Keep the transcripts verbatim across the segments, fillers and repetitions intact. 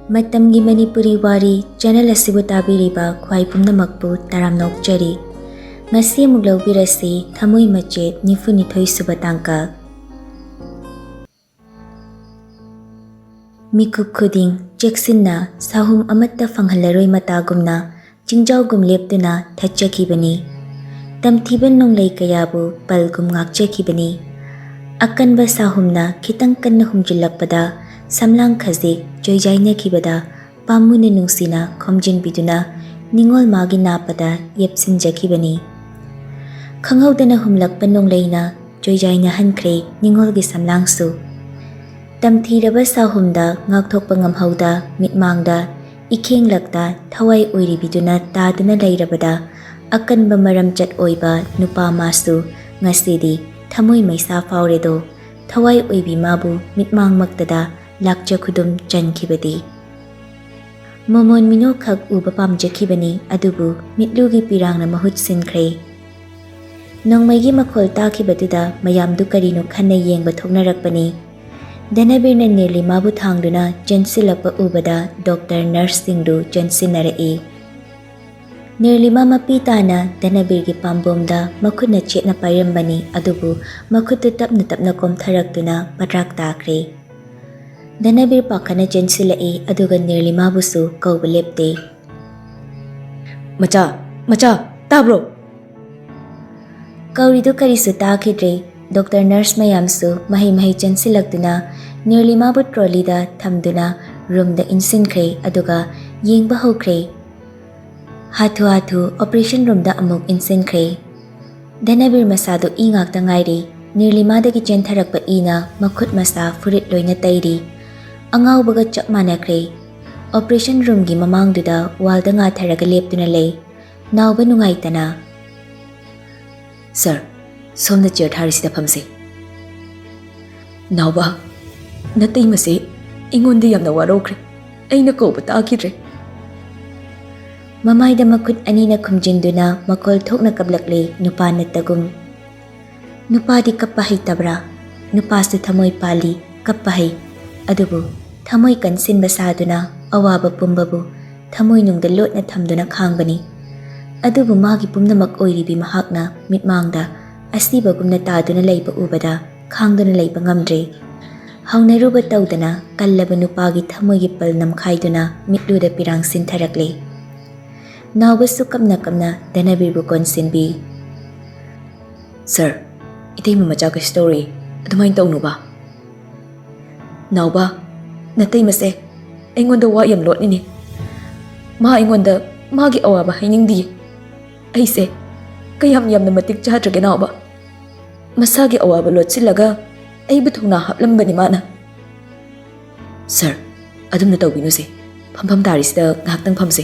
ꯃꯇꯝꯒꯤ ꯃꯅꯤꯄꯨꯔꯤ ꯋꯥꯔꯤ ꯆꯦꯅꯦꯜ ꯑꯁꯤꯕꯨ ꯇꯥꯕꯤꯔꯤꯕ ꯈ꯭ꯋꯥꯏ ꯄꯨꯝꯅꯃꯛꯄꯨ ꯇꯔꯥꯝꯅ ꯑꯣꯛꯆꯔꯤ꯫ ꯉꯁꯤ ꯑꯃꯨꯛ ꯂꯧꯕꯤꯔꯁꯤ ꯊꯃꯣꯏ ꯃꯆꯦꯠ ꯅꯤꯐꯨ ꯅꯤꯊꯣꯏ ꯁꯨꯕ ꯇꯥꯡꯀꯛ꯫ ꯃꯤꯀꯨꯞ ꯈꯨꯗꯤꯡ ꯆꯦꯛꯁꯤꯟꯅ ꯁꯥꯍꯨꯝ ꯑꯃꯠꯇ ꯐꯪꯍꯜꯂꯔꯣꯏ ꯃꯇꯥꯒꯨꯝꯅ ꯆꯤꯡꯖꯥꯎꯒꯨꯝ ꯂꯦꯞꯇꯨꯅ ꯊꯠꯆꯈꯤꯕꯅꯤ꯫ ꯇꯝꯊꯤꯕ ꯅꯣꯡꯂꯩ ꯀꯌꯥꯕꯨ ꯄꯜꯒꯨꯝ ꯉꯥꯛꯆꯈꯤꯕꯅꯤ꯫ ꯑꯀꯟꯕ ꯁꯥꯍꯨꯝꯅ ꯈꯤꯇꯪ ꯀꯟꯅ ꯍꯨꯝꯖꯤꯜꯂꯛꯄꯗ ꯁꯝꯂꯥꯡ ꯈꯖꯤꯛ ꯆꯣꯏꯖꯥꯏꯅꯈꯤꯕꯗ ꯄꯥꯝꯃꯨꯅ ꯅꯨꯡꯁꯤꯅ ꯈꯣꯝꯖꯤꯟꯕꯤꯗꯨꯅ ꯅꯤꯡꯉꯣꯜ ꯃꯥꯒꯤ ꯅꯥꯞꯄꯗ ꯌꯦꯞꯁꯤꯟꯖꯈꯤꯕꯅꯤ꯫ ꯈꯪꯍꯧꯗꯅ ꯍꯨꯝꯂꯛꯄ ꯅꯣꯡꯂꯩꯅ ꯆꯣꯏꯖꯥꯏꯅꯍꯟꯈ꯭ꯔꯦ ꯅꯤꯡꯉꯣꯜꯒꯤ ꯁꯝꯂꯥꯡꯁꯨ꯫ ꯇꯝꯊꯤꯔꯕ ꯁꯥꯍꯨꯝꯗ ꯉꯥꯛꯊꯣꯛꯄ ꯉꯝꯍꯧꯗ ꯃꯤꯠꯃꯥꯡꯗ ꯏꯈꯦꯡꯂꯛꯇ ꯊꯋꯥꯏ ꯑꯣꯏꯔꯤꯕꯤꯗꯨꯅ ꯇꯥꯗꯨꯅ ꯂꯩꯔꯕꯗ ꯑꯀꯟꯕ ꯃꯔꯝꯆꯠ ꯑꯣꯏꯕ ꯅꯨꯄꯥ ꯃꯥꯁꯨ ꯉꯁꯤꯗꯤ ꯊꯃꯣꯏ ꯃꯩꯁꯥ ꯐꯥꯎꯔꯦꯗꯣ꯫ ꯊꯋꯥꯏ ꯑꯣꯏꯕꯤ ꯃꯥꯕꯨ ꯃꯤꯠꯃꯥꯡꯃꯛꯇꯗ ꯂꯥꯛꯆ ꯈꯨꯗꯨꯝ ꯆꯟꯈꯤꯕꯗꯤ꯫ ꯃꯃꯣꯟ ꯃꯤꯅꯣꯛꯈꯛ ꯎꯕ ꯄꯥꯝꯖꯈꯤꯕꯅꯤ, ꯑꯗꯨꯕꯨ ꯃꯤꯠꯂꯨꯒꯤ ꯄꯤꯔꯥꯡꯅ ꯃꯍꯨꯠ ꯁꯤꯟꯈ꯭ꯔꯦ꯫ ꯅꯣꯡꯃꯩꯒꯤ ꯃꯈꯣꯜ ꯇꯥꯈꯤꯕꯗꯨꯗ ꯃꯌꯥꯝꯗꯨ ꯀꯔꯤꯅꯣ ꯈꯟꯅ ꯌꯦꯡꯕ ꯊꯣꯛꯅꯔꯛꯄꯅꯤ꯫ ꯙꯅꯕꯤꯔꯅ ꯅꯤꯔꯂꯤꯃꯥꯕꯨ ꯊꯥꯡꯗꯨꯅ ꯆꯦꯟꯁꯤꯜꯂꯛꯄ ꯎꯕꯗ ꯗꯣꯛꯇꯔ ꯅꯔꯁꯁꯤꯡꯗꯨ ꯆꯦꯟꯁꯤꯟꯅꯔꯛꯏ꯫ ꯅꯤꯔꯂꯤꯃꯥ ꯃꯄꯤ ꯇꯥꯅ ꯙꯅꯕꯤꯔꯒꯤ ꯄꯥꯝꯕꯣꯝꯗ ꯃꯈꯨꯠꯅ ꯆꯦꯠꯅ ꯄꯥꯏꯔꯝꯕꯅꯤ, ꯑꯗꯨꯕꯨ ꯃꯈꯨꯠꯇꯨ ꯇꯞꯅ ꯇꯞꯅ ꯀꯣꯝꯊꯔꯛꯇꯨꯅ ꯄꯗ꯭ꯔꯥꯛ ꯇꯥꯈ꯭ꯔꯦ꯫ ꯙꯅꯕꯤꯔ ꯄꯥꯈꯠꯅ ꯆꯦꯟꯁꯤꯜꯂꯛꯏ, ꯑꯗꯨꯒ ꯅꯤꯔꯂꯤꯃꯥꯕꯨꯁꯨ ꯀꯧꯕ ꯂꯦꯞꯇꯦ꯫ "ꯃꯆꯥ, ꯃꯆꯥ, ꯇꯥꯕ꯭ꯔꯣ?" ꯀꯧꯔꯤꯗꯨ ꯀꯔꯤꯁꯨ ꯇꯥꯈꯤꯗ꯭ꯔꯦ꯫ ꯗꯣꯛꯇꯔ ꯅꯔꯁ ꯃꯌꯥꯝꯁꯨ ꯃꯍꯩ ꯃꯍꯩ ꯆꯦꯟꯁꯤꯜꯂꯛꯇꯨꯅ ꯅꯤꯔꯂꯤꯃꯥꯕꯨ ꯇ꯭ꯔꯣꯂꯤꯗ ꯊꯝꯗꯨꯅ ꯔꯨꯝꯗ ꯏꯟꯁꯤꯟꯈ꯭ꯔꯦ, ꯑꯗꯨꯒ ꯌꯦꯡꯕ ꯍꯧꯈ꯭ꯔꯦ꯫ ꯍꯥꯊꯨ ꯍꯥꯊꯨ ꯑꯣꯄꯔꯦꯁꯟ ꯔꯨꯝꯗ ꯑꯃꯨꯛ ꯏꯟꯁꯤꯟꯈ꯭ꯔꯦ꯫ ꯙꯅꯕꯤꯔ ꯃꯁꯥꯗꯨ ꯏ ꯉꯥꯛꯇ ꯉꯥꯏꯔꯤ꯫ ꯅꯤꯔꯂꯤꯃꯥꯗꯒꯤ ꯆꯦꯟꯊꯔꯛꯄ ꯏꯅ ꯃꯈꯨꯠ ꯃꯁꯥ ꯐꯨꯔꯤꯠ ꯂꯣꯏꯅ ꯇꯩꯔꯤ꯫ ꯑꯉꯥꯎꯕꯒ ꯆꯞ ꯃꯥꯟꯅꯈ꯭ꯔꯦ꯫ ꯑꯣꯄꯔꯦꯁꯟ ꯔꯨꯝꯒꯤ ꯃꯃꯥꯡꯗꯨꯗ ꯋꯥꯜꯗ ꯉꯥꯊꯔꯒ ꯂꯦꯞꯇꯨꯅ ꯂꯩ꯫ ꯅꯥꯎꯕ ꯅꯨꯡꯉꯥꯏꯇꯅ, "ꯁꯥꯔ, ꯁꯣꯝꯅ ꯆꯤꯌꯔ ꯊꯥꯔꯤꯁꯤꯗ ꯐꯝꯁꯦ꯫ ꯅꯥꯎꯕ, ꯅꯇꯩꯃꯁꯦ ꯑꯩꯉꯣꯟꯗ ꯌꯥꯝꯅ ꯋꯥꯔꯧꯈ꯭ꯔꯦ꯫ ꯑꯩꯅ ꯀꯧꯕ ꯇꯥꯈꯤꯗ꯭ꯔꯦ꯫" ꯃꯃꯥꯏꯗ ꯃꯈꯨꯠ ꯑꯅꯤꯅ ꯈꯨꯝꯖꯤꯟꯗꯨꯅ ꯃꯈꯣꯜ ꯊꯣꯛꯅ ꯀꯞꯂꯛꯂꯦ ꯅꯨꯄꯥ ꯅꯠꯇꯒꯨꯝ꯫ ꯅꯨꯄꯥꯗꯤ ꯀꯞꯄ ꯍꯩꯇꯕ꯭ꯔꯥ? ꯅꯨꯄꯥꯁꯨ ꯊꯃꯣꯏ ꯄꯥꯜꯂꯤ, ꯀꯞꯄ ꯍꯩ꯫ ꯑꯗꯨꯕꯨ ꯊꯃꯣꯏ ꯀꯟꯁꯤꯟꯕ ꯁꯥꯗꯨꯅ ꯑꯋꯥꯕ ꯄꯨꯝꯕꯕꯨ ꯊꯃꯣꯏꯅꯨꯡꯗ ꯂꯣꯠꯅ ꯊꯝꯗꯨꯅ ꯈꯥꯡꯕꯅꯤ꯫ ꯑꯗꯨꯕꯨ ꯃꯥꯒꯤ ꯄꯨꯝꯅꯃꯛ ꯑꯣꯏꯔꯤꯕꯤ ꯃꯍꯥꯛꯅ ꯃꯤꯠꯃꯥꯡꯗ ꯑꯁꯤꯕꯒꯨꯝꯅ ꯇꯥꯗꯨꯅ ꯂꯩꯕ ꯎꯕꯗ ꯈꯥꯡꯗꯨꯅ ꯂꯩꯕ ꯉꯝꯗ꯭ꯔꯦ꯫ ꯍꯧꯅꯔꯨꯕ ꯇꯧꯗꯅ ꯀꯜꯂꯕ ꯅꯨꯄꯥꯒꯤ ꯊꯃꯣꯏꯒꯤ ꯄꯜ ꯅꯝꯈꯥꯏꯗꯨꯅ ꯃꯤꯠꯂꯨꯗ ꯄꯤꯔꯥꯡ ꯁꯤꯟꯊꯔꯛꯂꯦ꯫ ꯅꯥꯎꯕꯁꯨ ꯀꯞꯅ ꯀꯞꯅ ꯙꯅꯕꯤꯔꯕꯨ ꯀꯣꯟꯁꯤꯟꯕꯤ꯫ "ꯁꯥꯔ, ꯏꯇꯩꯃ ꯃꯆꯥ ꯀꯩꯁꯨ ꯇꯧꯔꯣꯏ, ꯑꯗꯨꯃꯥꯏꯅ ꯇꯧꯅꯨꯕ꯫ ꯅꯥꯎꯕ, ꯅꯇꯩꯃꯁꯦ ꯑꯩꯉꯣꯟꯗ ꯋꯥ ꯌꯥꯝ ꯂꯣꯠꯂꯤꯅꯦ꯫ ꯃꯥ ꯑꯩꯉꯣꯟꯗ ꯃꯥꯒꯤ ꯑꯋꯥꯕ ꯍꯥꯏꯅꯤꯡꯗꯤꯌꯦ꯫ ꯑꯩꯁꯦ ꯀꯌꯥꯝ ꯌꯥꯝꯅ ꯃꯇꯤꯛ ꯆꯥꯗ꯭ꯔꯒꯦ ꯅꯥꯎꯕ? ꯃꯁꯥꯒꯤ ꯑꯋꯥꯕ ꯂꯣꯠꯁꯤꯜꯂꯒ ꯑꯩꯕꯨ ꯊꯧꯅꯥ ꯍꯥꯞꯂꯝꯕꯅꯤ ꯃꯥꯅ꯫" "ꯁꯥꯔ, ꯑꯗꯨꯝꯅ ꯇꯧꯕꯤꯅꯨꯁꯦ꯫ ꯐꯝꯐꯝ ꯇꯥꯔꯤꯁꯤꯗ ꯉꯥꯏꯍꯥꯛꯇꯪ ꯐꯝꯁꯦ꯫"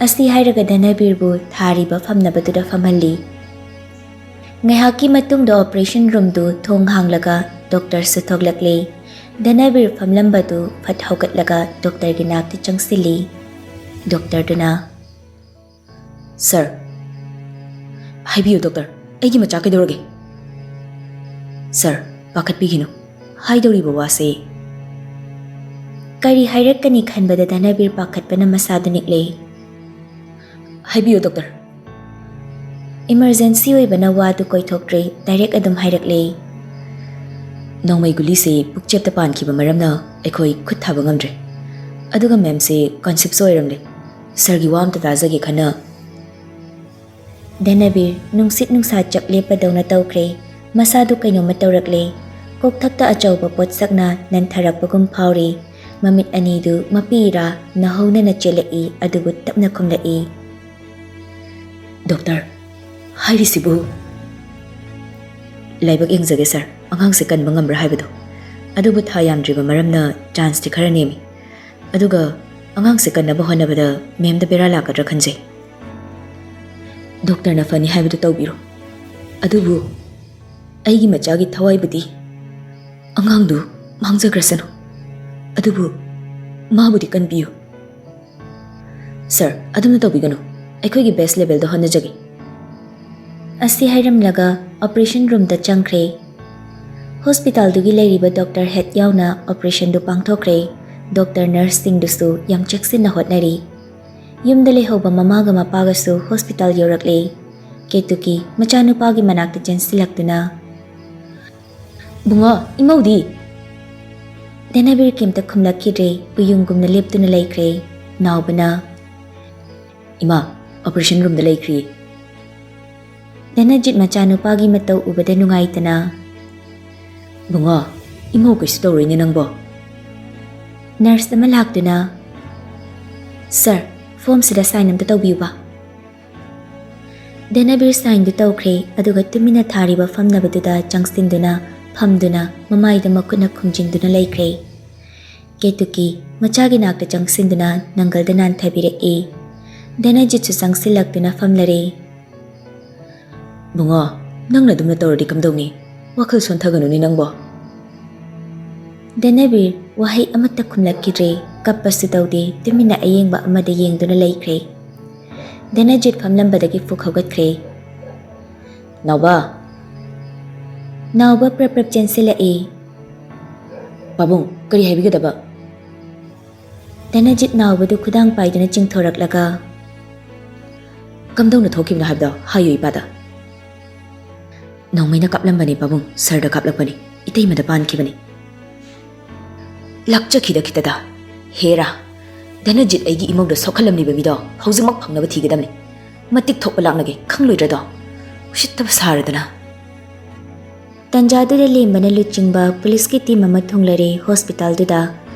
ꯑꯁꯤ ꯍꯥꯏꯔꯒ ꯙꯅꯕꯤꯔꯕꯨ ꯊꯥꯔꯤꯕ ꯐꯝꯅꯕꯗꯨꯗ ꯐꯝꯍꯜꯂꯤ꯫ ꯉꯥꯏꯍꯥꯛꯀꯤ ꯃꯇꯨꯡꯗ ꯑꯣꯄꯔꯦꯁꯟ ꯔꯨꯝꯗꯨ ꯊꯣꯡ ꯍꯥꯡꯂꯒ ꯗꯣꯛꯇꯔꯁꯨ ꯊꯣꯛꯂꯛꯂꯦ꯫ ꯙꯅꯕꯤꯔ ꯐꯝꯂꯝꯕꯗꯨ ꯐꯠ ꯍꯧꯒꯠꯂꯒ ꯗꯣꯛꯇꯔꯒꯤ ꯅꯥꯛꯇ ꯆꯪꯁꯤꯜꯂꯤ꯫ ꯗꯣꯛꯇꯔꯗꯨꯅ, "ꯁꯥꯔ꯫" "ꯍꯥꯏꯕꯤꯌꯨ ꯗꯣꯛꯇꯔ, ꯑꯩꯒꯤ ꯃꯆꯥ ꯀꯩꯗꯧꯔꯒꯦ?" "ꯁꯥꯔ, ꯄꯥꯈꯠꯄꯤꯒꯅꯨ, ꯍꯥꯏꯗꯧꯔꯤꯕ ꯋꯥꯁꯦ꯫" ꯀꯔꯤ ꯍꯥꯏꯔꯛꯀꯅꯤ ꯈꯟꯕꯗ ꯙꯅꯕꯤꯔ ꯄꯥꯈꯠꯄꯅ ꯃꯁꯥꯗꯨ ꯅꯤꯛꯂꯦ꯫ "ꯍꯥꯏꯕꯤꯌꯨ ꯗꯣꯛꯇꯔ꯫" ꯏꯃꯔꯖꯦꯟꯁꯤ ꯑꯣꯏꯕꯅ ꯋꯥꯗꯨ ꯀꯣꯏꯊꯣꯛꯇ꯭ꯔꯦ, ꯗꯥꯏꯔꯦꯛ ꯑꯗꯨꯝ ꯍꯥꯏꯔꯛꯂꯦ꯫ "ꯅꯣꯡꯃꯩ ꯒꯨꯂꯤꯁꯤ ꯄꯨꯛꯆꯦꯞꯇ ꯄꯥꯟꯈꯤꯕ ꯃꯔꯝꯅ ꯑꯩꯈꯣꯏ ꯈꯨꯠ ꯊꯥꯕ ꯉꯝꯗ꯭ꯔꯦ꯫ ꯑꯗꯨꯒ ꯃꯦꯝꯁꯤ ꯀꯟꯁꯤꯞꯁꯨ ꯑꯣꯏꯔꯝꯂꯦ꯫ ꯁꯥꯔꯒꯤ ꯋꯥ ꯑꯝꯇ ꯇꯥꯖꯒꯦ ꯈꯟꯅ꯫" ꯙꯅꯕꯤꯔ ꯅꯨꯡꯁꯤꯠ ꯅꯨꯡꯁꯥ ꯆꯞ ꯂꯦꯞꯄꯗꯧꯅ ꯇꯧꯈ꯭ꯔꯦ꯫ ꯃꯁꯥꯗꯨ ꯀꯩꯅꯣꯝꯃ ꯇꯧꯔꯛꯂꯦ꯫ ꯀꯣꯛꯊꯛꯇ ꯑꯆꯧꯕ ꯄꯣꯠꯁꯛꯅ ꯅꯟꯊꯔꯛꯄꯒꯨꯝ ꯐꯥꯎꯔꯤ꯫ ꯃꯃꯤꯠ ꯑꯅꯤꯗꯨ ꯃꯄꯤꯔꯥ ꯅꯍꯧꯅꯅ ꯆꯦꯜꯂꯛꯏ, ꯑꯗꯨꯕꯨ ꯇꯞꯅ ꯈꯨꯝꯂꯛꯏ꯫ "ꯗꯣꯛꯇꯔ, ꯍꯥꯏꯔꯤꯁꯤꯕꯨ?" "ꯂꯥꯏꯕꯛ ꯌꯦꯡꯖꯒꯦ ꯁꯥꯔ, ꯑꯉꯥꯡꯁꯦ ꯀꯟꯕ ꯉꯝꯕ꯭ꯔꯥ ꯍꯥꯏꯕꯗꯣ꯫ ꯑꯗꯨꯕꯨ ꯊꯥ ꯌꯥꯝꯗ꯭ꯔꯤꯕ ꯃꯔꯝꯅ ꯆꯥꯟꯁꯇꯤ ꯈꯔ ꯅꯦꯝꯃꯤ꯫ ꯑꯗꯨꯒ ꯑꯉꯥꯡꯁꯦ ꯀꯟꯅꯕ ꯍꯣꯠꯅꯕꯗ ꯃꯦꯝꯗ ꯕꯦꯔꯥ ꯂꯥꯛꯀꯗ꯭ꯔꯥ ꯈꯟꯖꯩ꯫" "ꯗꯣꯛꯇꯔꯅ ꯐꯅꯤ ꯍꯥꯏꯕꯗꯨ ꯇꯧꯕꯤꯔꯣ꯫ ꯑꯗꯨꯕꯨ ꯑꯩꯒꯤ ꯃꯆꯥꯒꯤ ꯊꯋꯥꯏꯕꯨꯗꯤ, ꯑꯉꯥꯡꯗꯨ ꯃꯥꯡꯖꯈ꯭ꯔꯁꯅꯨ꯫ ꯑꯗꯨꯕꯨ ꯃꯥꯕꯨꯗꯤ ꯀꯟꯕꯤꯌꯨ꯫" "ꯁꯥꯔ, ꯑꯗꯨꯝꯅ ꯇꯧꯕꯤꯒꯅꯨ꯫ ꯑꯩꯈꯣꯏꯒꯤ ꯕꯦꯁ ꯂꯦꯚꯦꯜꯗ ꯍꯣꯠꯅꯖꯒꯦ꯫" ꯑꯁꯤ ꯍꯥꯏꯔꯝꯂꯒ ꯑꯣꯄꯔꯦꯁꯟ ꯔꯨꯝꯗ ꯆꯪꯈ꯭ꯔꯦ꯫ ꯍꯣꯁꯄꯤꯇꯥꯜꯗꯨꯒꯤ ꯂꯩꯔꯤꯕ ꯗꯣꯛꯇꯔ ꯍꯦꯠ ꯌꯥꯎꯅ ꯑꯣꯄꯔꯦꯁꯟꯗꯨ ꯄꯥꯡꯊꯣꯛꯈ꯭ꯔꯦ꯫ ꯗꯣꯛꯇꯔ ꯅꯔꯁꯁꯤꯡꯗꯨꯁꯨ ꯌꯥꯝ ꯆꯦꯛꯁꯤꯟꯅ ꯍꯣꯠꯅꯔꯤ꯫ ꯌꯨꯝꯗ ꯂꯩꯍꯧꯕ ꯃꯃꯥꯒ ꯃꯄꯥꯒꯁꯨ ꯍꯣꯁꯄꯤꯇꯥꯜ ꯌꯧꯔꯛꯂꯦ꯫ ꯀꯦꯇꯨꯀꯤ ꯃꯆꯥꯅꯨꯄꯥꯒꯤ ꯃꯅꯥꯛꯇ ꯆꯦꯟꯁꯤꯜꯂꯛꯇꯨꯅ, "ꯕꯨꯡꯉꯣ, ꯏꯃꯧꯗꯤ?" ꯙꯅꯕꯤꯔ ꯀꯩꯝꯇ ꯈꯨꯝꯂꯛꯈꯤꯗ꯭ꯔꯦ, ꯎꯌꯨꯡꯒꯨꯝꯅ ꯂꯦꯞꯇꯨꯅ ꯂꯩꯈ꯭ꯔꯦ꯫ ꯅꯥꯎꯕꯅ, "ꯏꯃꯥ, ꯑꯣꯄꯔꯦꯁꯟ ꯔꯨꯝꯗ ꯂꯩꯈ꯭ꯔꯤ꯫" ꯙꯅꯖꯤꯠ ꯃꯆꯥꯅꯨꯄꯥꯒꯤ ꯃꯇꯧ ꯎꯕꯗ ꯅꯨꯡꯉꯥꯏꯇꯅ, "ꯕꯨꯡꯉꯣ, ꯏꯃꯧ ꯀꯩꯁꯨ ꯇꯧꯔꯣꯏꯅꯦ ꯅꯪꯕꯣ?" ꯅꯔꯁ ꯑꯃ ꯂꯥꯛꯇꯨꯅ, "ꯁꯥꯔ, ꯐꯣꯝꯁꯤꯗ ꯁꯥꯏꯟ ꯑꯝꯇ ꯇꯧꯕꯤꯌꯨꯕ꯫" ꯙꯅꯕꯤꯔ ꯁꯥꯏꯟꯗꯨ ꯇꯧꯈ꯭ꯔꯦ, ꯑꯗꯨꯒ ꯇꯨꯃꯤꯟꯅ ꯊꯥꯔꯤꯕ ꯐꯝꯅꯕꯗꯨꯗ ꯆꯪꯁꯤꯟꯗꯨꯅ ꯐꯝꯗꯨꯅ ꯃꯃꯥꯏꯗ ꯃꯈꯨꯠꯅ ꯈꯨꯝꯖꯤꯟꯗꯨꯅ ꯂꯩꯈ꯭ꯔꯦ꯫ ꯀꯦꯇꯨꯀꯤ ꯃꯆꯥꯒꯤ ꯅꯥꯛꯇ ꯆꯪꯁꯤꯟꯗꯨꯅ ꯅꯪꯒꯜꯗ ꯅꯥꯟꯊꯕꯤꯔꯛꯏ꯫ ꯙꯅꯖꯤꯠꯁꯨ ꯆꯪꯁꯤꯜꯂꯛꯇꯨꯅ ꯐꯝꯂꯔꯦ꯫ "ꯕꯨꯡꯉꯣ, ꯅꯪꯅ ꯑꯗꯨꯝꯅ ꯇꯧꯔꯗꯤ ꯀꯝꯗꯧꯅꯤ? ꯋꯥꯈꯜ ꯁꯣꯟꯊꯒꯅꯨꯅꯦ ꯅꯪꯕꯣ꯫" ꯙꯅꯕꯤꯔ ꯋꯥꯍꯩ ꯑꯃꯠꯇ ꯈꯨꯝꯂꯛꯈꯤꯗ꯭ꯔꯦ꯫ ꯀꯞꯄꯁꯨ ꯇꯧꯗꯦ, ꯇꯨꯃꯤꯟꯅ ꯑꯌꯦꯡꯕ ꯑꯃꯗ ꯌꯦꯡꯗꯨꯅ ꯂꯩꯈ꯭ꯔꯦ꯫ ꯙꯅꯖꯤꯠ ꯐꯝꯂꯝꯕꯗꯒꯤ ꯐꯨꯛ ꯍꯧꯒꯠꯈ꯭ꯔꯦ꯫ "ꯅꯥꯎꯕ!" ꯅꯥꯎꯕ ꯄ꯭ꯔꯞ ꯄ꯭ꯔꯞ ꯆꯦꯟꯁꯤꯜꯂꯛꯏ꯫ "ꯄꯥꯕꯨꯡ, ꯀꯔꯤ ꯍꯥꯏꯕꯤꯒꯗꯕ?" ꯙꯅꯖꯤꯠ ꯅꯥꯎꯕꯗꯨ ꯈꯨꯗꯥꯡ ꯄꯥꯏꯗꯨꯅ ꯆꯤꯡꯊꯣꯔꯛꯂꯒ, "ꯀꯝꯗꯧꯅ ꯊꯣꯛꯈꯤꯕꯅꯣ ꯍꯥꯏꯕꯗꯣ ꯍꯥꯏꯌꯨ ꯏꯄꯥꯗ꯫" "ꯅꯣꯡꯃꯩꯅ ꯀꯥꯞꯂꯝꯕꯅꯤ ꯄꯥꯕꯨꯡ, ꯁꯔꯗ ꯀꯥꯞꯂꯛꯄꯅꯤ, ꯏꯇꯩꯃꯗ ꯄꯥꯟꯈꯤꯕꯅꯤ꯫" "ꯂꯥꯛꯆꯈꯤꯗ ꯈꯤꯇꯗ꯫ ꯍꯦꯔꯥ, ꯙꯅꯖꯤꯠ ꯑꯩꯒꯤ ꯏꯃꯧꯗ ꯁꯣꯛꯍꯜꯂꯝꯂꯤꯕ ꯃꯤꯗꯣ ꯍꯧꯖꯤꯛꯃꯛ ꯐꯪꯅꯕ ꯊꯤꯒꯗꯕꯅꯤ꯫ ꯃꯇꯤꯛ ꯊꯣꯛꯄ ꯂꯥꯛꯅꯒꯦ ꯈꯪꯂꯣꯏꯗ꯭ꯔꯗꯣ? ꯎꯁꯤꯠꯇꯕ ꯁꯥꯔꯗꯅ꯫" ꯇꯟꯖꯥꯗꯨꯗ ꯂꯦꯝꯕꯅ ꯂꯨꯆꯤꯡꯕ ꯄꯨꯂꯤꯁꯀꯤ ꯇꯤꯝ ꯑꯃ ꯊꯨꯡꯂꯔꯦ ꯍꯣꯁꯄꯤꯇꯥꯜꯗꯨꯗ꯫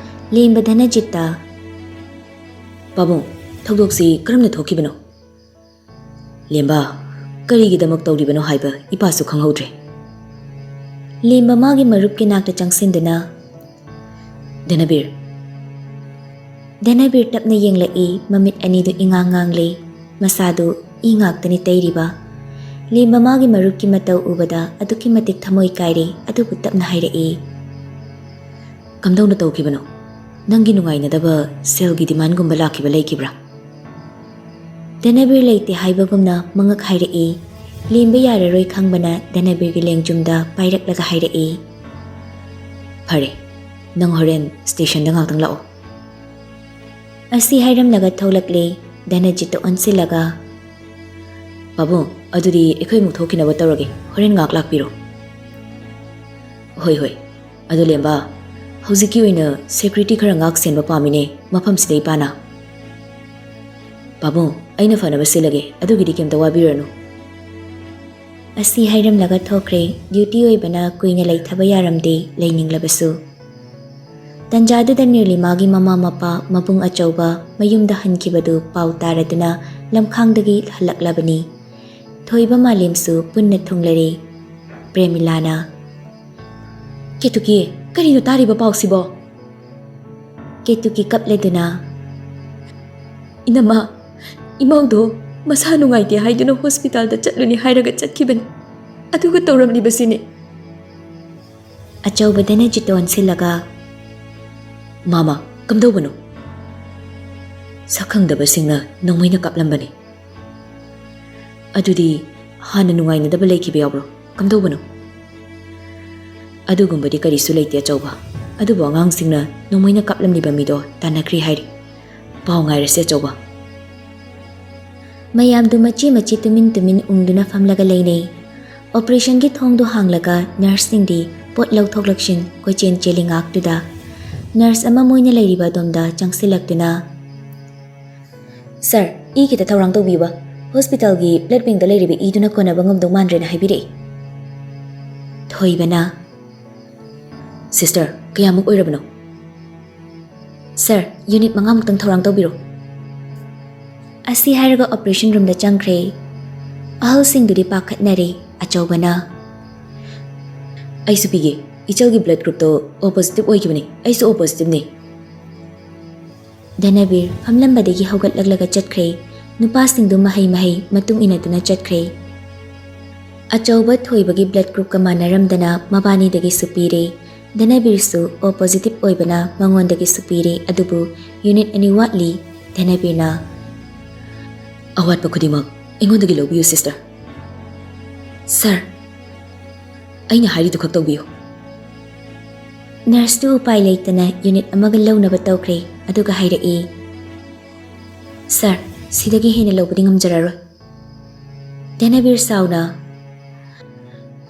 ꯂꯦꯝꯕ ꯙꯅꯖꯤꯠꯇ, "ꯄꯥꯕꯨꯡ, ꯊꯧꯗꯣꯛꯁꯤ ꯀꯔꯝꯅ ꯊꯣꯛꯈꯤꯕꯅꯣ?" "ꯂꯦꯝꯕ, ꯀꯔꯤꯒꯤꯗꯃꯛ ꯇꯧꯔꯤꯕꯅꯣ ꯍꯥꯏꯕ ꯏꯄꯥꯁꯨ ꯈꯪꯍꯧꯗ꯭ꯔꯦ꯫" ꯂꯦꯝꯕ ꯃꯥꯒꯤ ꯃꯔꯨꯞꯀꯤ ꯅꯥꯛꯇ ꯆꯪꯁꯤꯟꯗꯨꯅ, "ꯙꯅꯕꯤꯔ꯫" ꯙꯅꯕꯤꯔ ꯇꯞꯅ ꯌꯦꯡꯂꯛꯏ, ꯃꯃꯤꯠ ꯑꯅꯤꯗꯨ ꯏꯉꯥꯡ ꯉꯥꯡꯂꯤ, ꯃꯁꯥꯗꯨ ꯏ ꯉꯥꯛꯇꯅꯤ ꯇꯩꯔꯤꯕ꯫ ꯂꯦꯝꯕ ꯃꯥꯒꯤ ꯃꯔꯨꯞꯀꯤ ꯃꯇꯧ ꯎꯕꯗ ꯑꯗꯨꯛꯀꯤ ꯃꯇꯤꯛ ꯊꯃꯣꯏ ꯀꯥꯏꯔꯦ, ꯑꯗꯨꯕꯨ ꯇꯞꯅ ꯍꯥꯏꯔꯛꯏ, "ꯀꯝꯗꯧꯅ ꯇꯧꯈꯤꯕꯅꯣ? ꯅꯪꯒꯤ ꯅꯨꯡꯉꯥꯏꯅꯗꯕ ꯁꯦꯜꯒꯤ ꯗꯤꯃꯥꯟꯒꯨꯝꯕ ꯂꯥꯛꯈꯤꯕ ꯂꯩꯈꯤꯕ꯭ꯔꯥ?" ꯙꯅꯕꯤꯔ ꯂꯩꯇꯦ ꯍꯥꯏꯕꯒꯨꯝꯅ ꯃꯉꯛ ꯍꯥꯏꯔꯛꯏ꯫ ꯂꯦꯝꯕ ꯌꯥꯔꯔꯣꯏ ꯈꯪꯕꯅ ꯙꯅꯕꯤꯔꯒꯤ ꯂꯦꯡꯖꯨꯝꯗ ꯄꯥꯏꯔꯛꯂꯒ ꯍꯥꯏꯔꯛꯏ, "ꯐꯔꯦ, "ꯅꯪ ꯍꯣꯔꯦꯟ stationꯗ ꯉꯥꯛꯇꯪ ꯂꯥꯛꯑꯣ꯫" ꯑꯁꯤ ꯍꯥꯏꯔꯝꯂꯒ ꯊꯣꯛꯂꯛꯂꯦ꯫ ꯙꯅꯖꯤꯠꯇ ꯑꯣꯟꯁꯤꯜꯂꯒ, "ꯄꯥꯕꯨꯡ, ꯑꯗꯨꯗꯤ ꯑꯩꯈꯣꯏ ꯑꯃꯨꯛ ꯊꯣꯛꯈꯤꯅꯕ ꯇꯧꯔꯒꯦ, ꯍꯣꯔꯦꯟ ꯉꯥꯏꯍꯥꯛ ꯂꯥꯛꯄꯤꯔꯣ꯫" "ꯍꯣꯏ, ꯍꯣꯏ꯫ ꯑꯗꯣ ꯂꯦꯝꯕ, ꯍꯧꯖꯤꯛꯀꯤ ꯑꯣꯏꯅ security ꯈꯔ ꯉꯥꯛ ꯁꯦꯟꯕ ꯄꯥꯝꯃꯤꯅꯦ ꯃꯐꯝꯁꯤꯗ ꯏꯄꯥꯅ꯫" "ꯄꯥꯕꯨꯡ, ꯑꯩꯅ ꯐꯅꯕ ꯁꯤꯜꯂꯒꯦ, ꯑꯗꯨꯒꯤꯗꯤ ꯀꯩꯝꯇ ꯋꯥꯕꯤꯔꯨꯔꯅꯨ꯫" ꯑꯁꯤ ꯍꯥꯏꯔꯝꯂꯒ ꯊꯣꯛꯈ꯭ꯔꯦ꯫ Duty ꯑꯣꯏꯕꯅ ꯀꯨꯏꯅ ꯂꯩꯊꯕ ꯌꯥꯔꯝꯗꯦ, ꯂꯩꯅꯤꯡꯂꯕꯁꯨ꯫ ꯇꯟꯖꯥꯗꯨꯗ ꯅꯤꯔꯂꯤꯃꯥꯒꯤ ꯃꯃꯥ ꯃꯄꯥ ꯃꯕꯨꯡ ꯑꯆꯧꯕ ꯃꯌꯨꯝꯗ ꯍꯟꯈꯤꯕꯗꯨ ꯄꯥꯎ ꯇꯥꯔꯗꯨꯅ ꯂꯝꯈꯥꯡꯗꯒꯤ ꯍꯜꯂꯛꯂꯕꯅꯤ꯫ ꯊꯣꯏꯕ ꯃꯥꯂꯦꯝꯁꯨ ꯄꯨꯟꯅ ꯊꯨꯡꯂꯔꯦ꯫ ꯄ꯭ꯔꯦꯃꯤꯂꯥꯅ, "ꯀꯦꯇꯨꯀꯤ, ꯀꯔꯤꯅꯣ ꯇꯥꯔꯤꯕ ꯄꯥꯎꯁꯤꯕꯣ?" ꯀꯦꯇꯨꯀꯤ ꯀꯞꯂꯗꯨꯅ, "ꯏꯅꯝꯃ, ꯏꯃꯧꯗꯣ ꯃꯁꯥ ꯅꯨꯡꯉꯥꯏꯇꯦ ꯍꯥꯏꯗꯨꯅ hospitalꯗ ꯆꯠꯂꯨꯅꯤ ꯍꯥꯏꯔꯒ ꯆꯠꯈꯤꯕꯅꯤ꯫ ꯑꯗꯨꯒ ꯇꯧꯔꯝꯂꯤꯕꯁꯤꯅꯤ꯫" ꯑꯆꯧꯕꯗꯅ ꯖꯤꯇꯣꯟ ꯁꯤꯜꯂꯒ, "ꯃꯥꯃ, ꯀꯝꯗꯧꯕꯅꯣ?" "ꯁꯛꯈꯪꯗꯕꯁꯤꯡꯅ ꯅꯣꯡꯃꯩꯅ ꯀꯥꯞꯂꯝꯕꯅꯤ꯫" "ꯑꯗꯨꯗꯤ ꯍꯥꯟꯅ ꯅꯨꯡꯉꯥꯏꯅꯗꯕ ꯂꯩꯈꯤꯕ ꯌꯥꯎꯕ꯭ꯔꯣ? ꯀꯝꯗꯧꯕꯅꯣ?" "ꯑꯗꯨꯒꯨꯝꯕꯗꯤ ꯀꯔꯤꯁꯨ ꯂꯩꯇꯦ ꯑꯆꯧꯕ, ꯑꯗꯨꯕꯨ ꯑꯉꯥꯡꯁꯤꯡꯅ ꯅꯣꯡꯃꯩꯅ ꯀꯥꯞꯂꯝꯂꯤꯕ ꯃꯤꯗꯣ ꯇꯥꯟꯅꯈ꯭ꯔꯦ ꯍꯥꯏꯔꯤ꯫ ꯄꯥꯎ ꯉꯥꯏꯔꯁꯦ ꯑꯆꯧꯕ꯫" ꯃꯌꯥꯝꯗꯨ ꯃꯆꯤ ꯃꯆꯤ ꯇꯨꯃꯤꯟ ꯇꯨꯃꯤꯟ ꯎꯪꯗꯨꯅ ꯐꯝꯂꯒ ꯂꯩꯅꯩ꯫ Operationꯒꯤ ꯊꯣꯡꯗꯨ ꯍꯥꯡꯂꯒ nurseꯁꯤꯡꯗꯤ ꯄꯣꯠ ꯂꯧꯊꯣꯛ ꯂꯧꯁꯤꯟ ꯀꯣꯏꯆꯦꯟ ꯆꯦꯜꯂꯤ ꯉꯥꯛꯇꯨꯗ꯫ Nurse ꯑꯃ ꯃꯣꯏꯅ ꯂꯩꯔꯤꯕ ꯑꯗꯣꯝꯗ ꯆꯪꯁꯤꯜꯂꯛꯇꯨꯅ, "Sir, ꯏ ꯈꯤꯇ ꯊꯧꯔꯥꯡ ꯇꯧꯕꯤꯌꯨꯕ꯫ Hospitalꯒꯤ blood bankꯇ ꯂꯩꯔꯤꯕ ꯏꯗꯨꯅ ꯀꯣꯟꯅꯕ ꯉꯝꯗꯧ ꯃꯥꯟꯗ꯭ꯔꯦꯅ ꯍꯥꯏꯕꯤꯔꯛꯏ꯫" ꯊꯣꯏꯕꯅ, "Sister, ꯀꯌꯥꯃꯨꯛ ꯑꯣꯏꯔꯕꯅꯣ?" "Sir, unit ꯃꯉꯥꯃꯨꯛꯇꯪ ꯊꯧꯔꯥꯡ ꯇꯧꯕꯤꯔꯣ꯫" ꯑꯁꯤ ꯍꯥꯏꯔꯒ operation roomꯗ ꯆꯪꯈ꯭ꯔꯦ꯫ ꯑꯍꯜꯁꯤꯡꯗꯨꯗꯤ ꯄꯥꯈꯠꯅꯔꯦ꯫ ꯑꯆꯧꯕꯅ, "ꯑꯩꯁꯨ ꯄꯤꯒꯦ꯫ ꯏꯆꯜꯒꯤ blood groupꯇꯣ O positive ꯑꯣꯏꯈꯤꯕꯅꯤ꯫ ꯑꯩꯁꯨ O positiveꯅꯤ꯫" ꯙꯅꯕꯤꯔ ꯐꯝꯂꯝꯕꯗꯒꯤ ꯍꯧꯒꯠꯂꯛꯂꯒ ꯆꯠꯈ꯭ꯔꯦ꯫ ꯅꯨꯄꯥꯁꯤꯡꯗꯨ ꯃꯍꯩ ꯃꯍꯩ ꯃꯇꯨꯡ ꯏꯟꯅꯗꯨꯅ ꯆꯠꯈ꯭ꯔꯦ꯫ ꯑꯆꯧꯕ ꯊꯣꯏꯕꯒꯤ blood groupꯀ ꯃꯥꯟꯅꯔꯝꯗꯅ ꯃꯕꯥꯅꯤꯗꯒꯤꯁꯨ ꯄꯤꯔꯦ꯫ ꯙꯅꯕꯤꯔꯁꯨ O positive ꯑꯣꯏꯕꯅ ꯃꯉꯣꯟꯗꯒꯤꯁꯨ ꯄꯤꯔꯦ, ꯑꯗꯨꯕꯨ unit ꯑꯅꯤ ꯋꯥꯠꯂꯤ꯫ ꯙꯅꯕꯤꯔꯅ, "ꯑꯋꯥꯠꯄ ꯈꯨꯗꯤꯡꯃꯛ ꯑꯩꯉꯣꯟꯗꯒꯤ ꯂꯧꯕꯤꯌꯨ, sister꯫" "Sir, ꯑꯩꯅ ꯍꯥꯏꯔꯤꯗꯨ ꯈꯛ ꯇꯧꯕꯤꯌꯨ꯫" ꯅꯔꯁꯇꯨ ꯎꯄꯥꯏ ꯂꯩꯇꯅ ꯌꯨꯅꯤꯠ ꯑꯃꯒ ꯂꯧꯅꯕ ꯇꯧꯈ꯭ꯔꯦ, ꯑꯗꯨꯒ ꯍꯥꯏꯔꯛꯏ, "ꯁꯥꯔ, ꯁꯤꯗꯒꯤ ꯍꯦꯟꯅ ꯂꯧꯕꯗꯤ ꯉꯝꯖꯔꯔꯣꯏ꯫" ꯙꯅꯕꯤꯔ ꯁꯥꯎꯅ,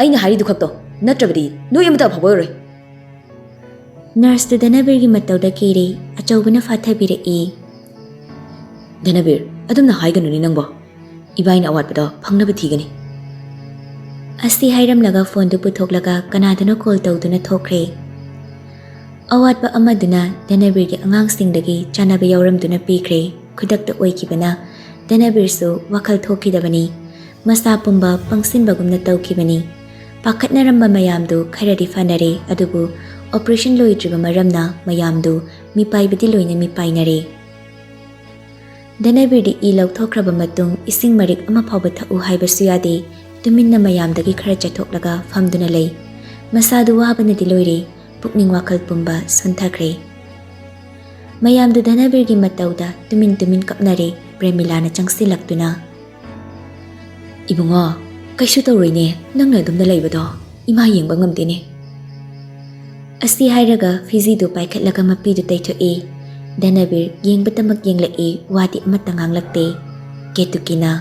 "ꯑꯩꯅ ꯍꯥꯏꯔꯤꯗꯨ ꯈꯛꯇꯣ, ꯅꯠꯇ꯭ꯔꯕꯗꯤ ꯅꯣꯏ ꯑꯃꯠꯇ ꯑꯐꯕ ꯑꯣꯏꯔꯣꯏ꯫" ꯅꯔꯁꯇꯨ ꯙꯅꯕꯤꯔꯒꯤ ꯃꯇꯧꯗ ꯀꯤꯔꯦ, ꯑꯆꯧꯕꯅ ꯐꯥꯊꯕꯤꯔꯛꯏ, "ꯙꯅꯕꯤꯔ, ꯑꯗꯨꯝꯅ ꯍꯥꯏꯒꯅꯨꯅꯦ ꯅꯪꯕꯣ꯫ ꯏꯕꯥꯏꯅ ꯑꯋꯥꯠꯄꯗꯣ ꯐꯪꯅꯕ ꯊꯤꯒꯅꯤ꯫" ꯑꯁꯤ ꯍꯥꯏꯔꯝꯂꯒ ꯐꯣꯟꯗꯨ ꯄꯨꯊꯣꯛꯂꯒ ꯀꯅꯥꯗꯅꯣ ꯀꯣꯜ ꯇꯧꯗꯨꯅ ꯊꯣꯛꯈ꯭ꯔꯦ꯫ ꯑꯋꯥꯠꯄ ꯑꯃꯗꯨꯅ ꯙꯅꯕꯤꯔꯒꯤ ꯑꯉꯥꯡꯁꯤꯡꯗꯒꯤ ꯆꯥꯅꯕ ꯌꯥꯎꯔꯝꯗꯨꯅ ꯄꯤꯈ꯭ꯔꯦ꯫ ꯈꯨꯗꯛꯇ ꯑꯣꯏꯈꯤꯕꯅ ꯙꯅꯕꯤꯔꯁꯨ ꯋꯥꯈꯜ ꯊꯣꯛꯈꯤꯗꯕꯅꯤ꯫ ꯃꯁꯥ ꯄꯨꯝꯕ ꯄꯪꯁꯤꯟꯕꯒꯨꯝꯅ ꯇꯧꯈꯤꯕꯅꯤ꯫ ꯄꯥꯈꯠꯅꯔꯝꯕ ꯃꯌꯥꯝꯗꯨ ꯈꯔꯗꯤ ꯐꯅꯔꯦ, ꯑꯗꯨꯕꯨ ꯑꯣꯄꯔꯦꯁꯟ ꯂꯣꯏꯗ꯭ꯔꯤꯕ ꯃꯔꯝꯅ ꯃꯌꯥꯝꯗꯨ ꯃꯤꯄꯥꯏꯕꯗꯤ ꯂꯣꯏꯅ ꯃꯤꯄꯥꯏꯅꯔꯦ꯫ ꯙꯅꯕꯤꯔꯗꯤ ꯏ ꯂꯧꯊꯣꯛꯈ꯭ꯔꯕ ꯃꯇꯨꯡ ꯏꯁꯤꯡ ꯃꯔꯤꯛ ꯑꯃ ꯐꯥꯎꯕ ꯊꯛꯎ ꯍꯥꯏꯕꯁꯨ ꯌꯥꯗꯦ꯫ ꯇꯨꯃꯤꯟꯅ ꯃꯌꯥꯝꯗꯒꯤ ꯈꯔ ꯆꯠꯊꯣꯛꯂꯒ ꯐꯝꯗꯨꯅ ꯂꯩ꯫ ꯃꯁꯥꯗꯨ ꯋꯥꯕꯅꯗꯤ ꯂꯣꯏꯔꯦ꯫ ꯄꯨꯛꯅꯤꯡ ꯋꯥꯈꯜ ꯄꯨꯝꯕ ꯁꯣꯟꯊꯈ꯭ꯔꯦ꯫ ꯃꯌꯥꯝꯗꯨ ꯙꯅꯕꯤꯔꯒꯤ ꯃꯇꯧꯗ ꯇꯨꯃꯤꯟ ꯇꯨꯃꯤꯟ ꯀꯞꯅꯔꯦ꯫ ꯄ꯭ꯔꯦꯃꯤꯂꯥꯅ ꯆꯪꯁꯤꯜꯂꯛꯇꯨꯅ, "ꯏꯕꯨꯡꯉꯣ, ꯀꯩꯁꯨ ꯇꯧꯔꯣꯏꯅꯦ, ꯅꯪꯅ ꯑꯗꯨꯝꯅ ꯂꯩꯕꯗꯣ ꯏꯃꯥ ꯌꯦꯡꯕ ꯉꯝꯗꯦꯅꯦ꯫" ꯑꯁꯤ ꯍꯥꯏꯔꯒ ꯐꯤꯖꯤꯗꯨ ꯄꯥꯏꯈꯠꯂꯒ ꯃꯄꯤꯗꯨ ꯇꯩꯊꯣꯛꯏ꯫ ꯙꯅꯕꯤꯔ ꯌꯦꯡꯕꯇꯃꯛ ꯌꯦꯡꯂꯛꯏ, ꯋꯥꯗꯤ ꯑꯃꯠꯇ ꯉꯥꯡꯂꯛꯇꯦ꯫ ꯀꯦꯇꯨꯀꯤꯅ,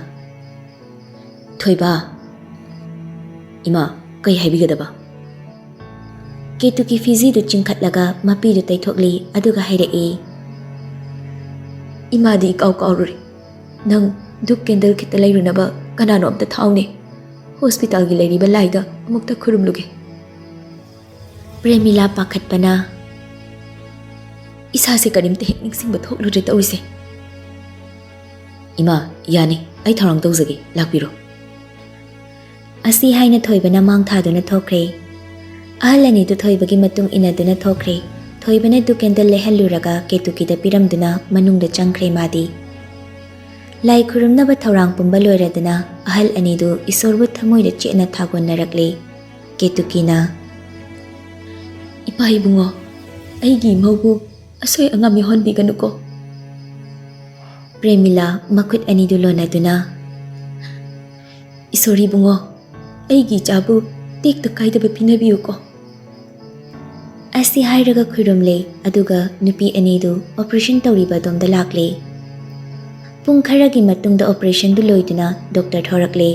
"ꯊꯣꯏꯕ꯫" "ꯏꯃꯥ, ꯀꯩ ꯍꯥꯏꯕꯤꯒꯗꯕ?" ꯀꯦꯇꯨꯀꯤ ꯐꯤꯖꯤꯗꯨ ꯆꯤꯡꯈꯠꯂꯒ ꯃꯄꯤꯗꯨ ꯇꯩꯊꯣꯛꯂꯤ, ꯑꯗꯨꯒ ꯍꯥꯏꯔꯛꯏ, "ꯏꯃꯥꯗꯤ ꯏꯀꯥꯎ ꯀꯥꯎꯔꯨꯔꯦ꯫ ꯅꯪ ꯙꯨꯞ ꯀꯦꯟꯗꯜ ꯈꯤꯇ ꯂꯩꯔꯨꯅꯕ ꯀꯅꯥꯅꯣ ꯑꯝꯇ ꯊꯥꯎꯅꯦ꯫ ꯍꯣꯁꯄꯤꯇꯥꯜꯒꯤ ꯂꯩꯔꯤꯕ ꯂꯥꯏꯗ ꯑꯃꯨꯛꯇ ꯈꯨꯔꯨꯝꯂꯨꯒꯦ꯫" ꯄ꯭ꯔꯦꯃꯤꯂꯥ ꯄꯥꯈꯠꯄꯅ, "ꯏꯁꯥꯁꯦ ꯀꯔꯤꯝꯇ ꯍꯦꯛ ꯅꯤꯡꯁꯤꯡꯕ ꯊꯣꯛꯂꯨꯗ꯭ꯔꯦ ꯇꯧꯔꯤꯁꯦ꯫" "ꯏꯃꯥ, ꯌꯥꯅꯤ, ꯑꯩ ꯊꯧꯔꯥꯡ ꯇꯧꯖꯒꯦ, ꯂꯥꯛꯄꯤꯔꯣ꯫" ꯑꯁꯤ ꯍꯥꯏꯅ ꯊꯣꯏꯕꯅ ꯃꯥꯡ ꯊꯥꯗꯨꯅ ꯊꯣꯛꯈ꯭ꯔꯦ꯫ ꯑꯍꯜ ꯑꯅꯤꯗꯨ ꯊꯣꯏꯕꯒꯤ ꯃꯇꯨꯡ ꯏꯟꯅꯗꯨꯅ ꯊꯣꯛꯈ꯭ꯔꯦ꯫ ꯊꯣꯏꯕꯅ ꯙꯨꯞ ꯀꯦꯟꯗꯜ ꯂꯩꯍꯜꯂꯨꯔꯒ ꯀꯦꯇꯨꯀꯤꯗ ꯄꯤꯔꯝꯗꯨꯅ ꯃꯅꯨꯡꯗ ꯆꯪꯈ꯭ꯔꯦ ꯃꯥꯗꯤ꯫ ꯂꯥꯏ ꯈꯨꯔꯨꯝꯅꯕ ꯊꯧꯔꯥꯡ ꯄꯨꯝꯕ ꯂꯣꯏꯔꯗꯨꯅ ꯑꯍꯜ ꯑꯅꯤꯗꯨ ꯏꯁꯣꯔꯕꯨ ꯊꯃꯣꯏꯗ ꯆꯦꯠꯅ ꯊꯥꯒꯣꯟꯅꯔꯛꯂꯦ꯫ ꯀꯦꯇꯨꯀꯤꯅ, "ꯏꯄꯥ ꯏꯕꯨꯡꯉꯣ, ꯑꯩꯒꯤ ꯏꯃꯧꯕꯨ ꯑꯁꯣꯏ ꯑꯉꯥꯝ ꯌꯥꯎꯍꯟꯕꯤꯒꯅꯨꯀꯣ꯫" ꯄ꯭ꯔꯦꯃꯤꯂꯥ ꯃꯈꯨꯠ ꯑꯅꯤꯗꯨ ꯂꯣꯟꯅꯗꯨꯅ, "ꯏꯁꯣꯔ ꯏꯕꯨꯡꯉꯣ, ꯑꯩꯒꯤ ꯏꯆꯥꯕꯨ ꯇꯦꯛꯇ ꯀꯥꯏꯗꯕ ꯄꯤꯅꯕꯤꯌꯨꯀꯣ꯫" ꯑꯁꯤ ꯍꯥꯏꯔꯒ ꯈꯨꯔꯨꯝꯂꯦ, ꯑꯗꯨꯒ ꯅꯨꯄꯤ ꯑꯅꯤꯗꯨ operation ꯇꯧꯔꯤꯕ ꯑꯗꯣꯝꯗ ꯂꯥꯛꯂꯦ꯫ ꯄꯨꯡ ꯈꯔꯒꯤ ꯃꯇꯨꯡꯗ operationꯗꯨ ꯂꯣꯏꯗꯨꯅ doctor ꯊꯣꯔꯛꯂꯦ꯫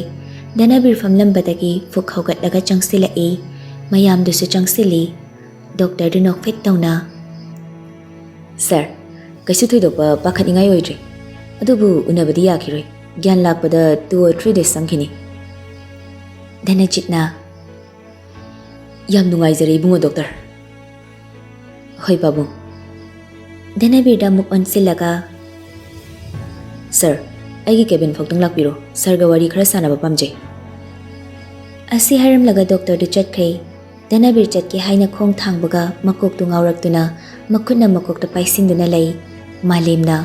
ꯙꯅꯕꯤꯔ ꯐꯝꯂꯝꯕꯗꯒꯤ ꯐꯨꯛ ꯍꯧꯒꯠꯂꯒ ꯆꯪꯁꯤꯜꯂꯛꯏ꯫ ꯃꯌꯥꯝꯗꯨꯁꯨ ꯆꯪꯁꯤꯜꯂꯤ꯫ Doctorꯗꯨ ꯅꯣꯛꯐꯦꯠ ꯇꯧꯅ, "Sir, ꯀꯩꯁꯨ ꯊꯣꯏꯗꯣꯛꯄ ꯄꯥꯈꯠꯅꯤꯡꯉꯥꯏ ꯑꯣꯏꯗ꯭ꯔꯤ꯫ ꯑꯗꯨꯕꯨ ꯎꯅꯕꯗꯤ ꯌꯥꯈꯤꯔꯣꯏ꯫ ꯒ꯭ꯌꯥꯟ ꯂꯥꯛꯄꯗ two or three days ꯆꯪꯈꯤꯅꯤ꯫" ꯙꯅꯖꯤꯠꯅ, "ꯌꯥꯝ ꯅꯨꯡꯉꯥꯏꯖꯔꯦ ꯏꯕꯨꯡꯉꯣ doctor꯫" "ꯍꯣꯏ ꯄꯥꯕꯨꯡ꯫" ꯙꯅꯕꯤꯔꯗ ꯑꯃꯨꯛ ꯑꯣꯟꯁꯤꯜꯂꯒ, "Sir, ꯑꯩꯒꯤ cabin ꯐꯥꯎꯇꯪ ꯂꯥꯛꯄꯤꯔꯣ꯫ Sirꯒ ꯋꯥꯔꯤ ꯈꯔ ꯁꯥꯟꯅꯕ ꯄꯥꯝꯖꯩ꯫" ꯑꯁꯤ ꯍꯥꯏꯔꯝꯂꯒ doctorꯗꯨ ꯆꯠꯈ꯭ꯔꯦ꯫ ꯙꯅꯕꯤꯔ ꯆꯠꯀꯦ ꯍꯥꯏꯅ ꯈꯣꯡ ꯊꯥꯡꯕꯒ ꯃꯀꯣꯛꯇꯨ ꯉꯥꯎꯔꯛꯇꯨꯅ ꯃꯈꯨꯠꯅ ꯃꯀꯣꯛꯇ ꯄꯥꯏꯁꯤꯟꯗꯨꯅ ꯂꯩ꯫ ꯃꯥꯂꯦꯝꯅ,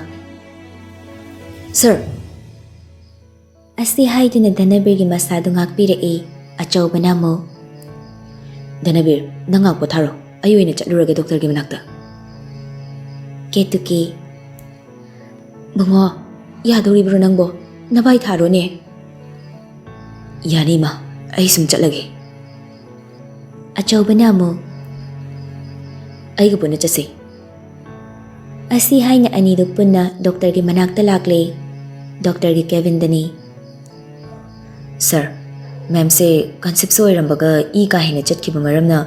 "Sir!" ꯑꯁꯤ ꯍꯥꯏꯗꯨꯅ ꯙꯅꯕꯤꯔꯒꯤ ꯃꯁꯥꯗꯨ ꯉꯥꯛꯄꯤꯔꯛꯏ꯫ ꯑꯆꯧꯕꯅ ꯑꯃꯨꯛ, "ꯙꯅꯕꯤꯔ, ꯅꯪ ꯉꯥꯏꯍꯥꯛ ꯄꯣꯊꯥꯔꯣ꯫ ꯑꯩ ꯑꯣꯏꯅ ꯆꯠꯂꯨꯔꯒꯦ doctorꯒꯤ ꯃꯅꯥꯛꯇ꯫" ꯀꯦꯇꯨꯀꯤ, "ꯕꯨꯡꯉꯣ, ꯌꯥꯗꯧꯔꯤꯕ꯭ꯔꯣ ꯅꯪꯕꯣ? ꯅꯚꯥꯏ ꯊꯥꯔꯣꯅꯦ꯫" "ꯌꯥꯅꯤ ꯏꯃꯥ, ꯑꯩ ꯁꯨꯝ ꯆꯠꯂꯒꯦ꯫" ꯑꯆꯧꯕꯅ ꯑꯃꯨꯛ, "ꯑꯩꯒ ꯄꯨꯟꯅ ꯆꯠꯁꯤ꯫" ꯑꯁꯤ ꯍꯥꯏꯅ ꯑꯅꯤꯗꯨ ꯄꯨꯟꯅ doctorꯒꯤ ꯃꯅꯥꯛꯇ ꯂꯥꯛꯂꯦ꯫ Doctorꯒꯤ cabinꯗꯅꯤ꯫ "Sir, ma'amꯁꯦ conceiveꯁꯨ ꯑꯣꯏꯔꯝꯕꯒ ꯏ ꯀꯥ ꯍꯦꯟꯅ ꯆꯠꯈꯤꯕ ꯃꯔꯝꯅ